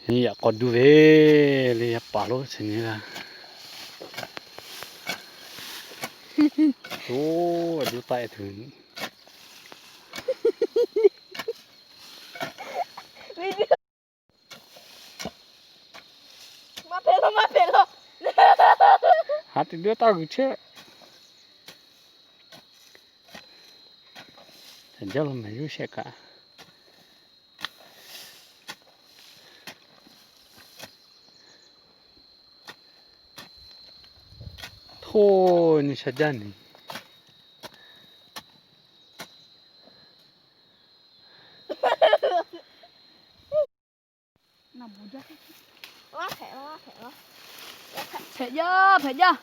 Yaꞈ k'aw duˇ ve le, yaˇ paˍ lonˉ chi nyi la. Oˇ, duˇ taˆ e tuˬ. Haꞈ te duˇ taˆ g'uiˬ chehˇ. Jaˇ lo mehˍ yuˇ shehˆ kaꞈ. Hto nyi sha jaˇ ni. Hpehꞈ jaˇ, hpehꞈ jaˇ.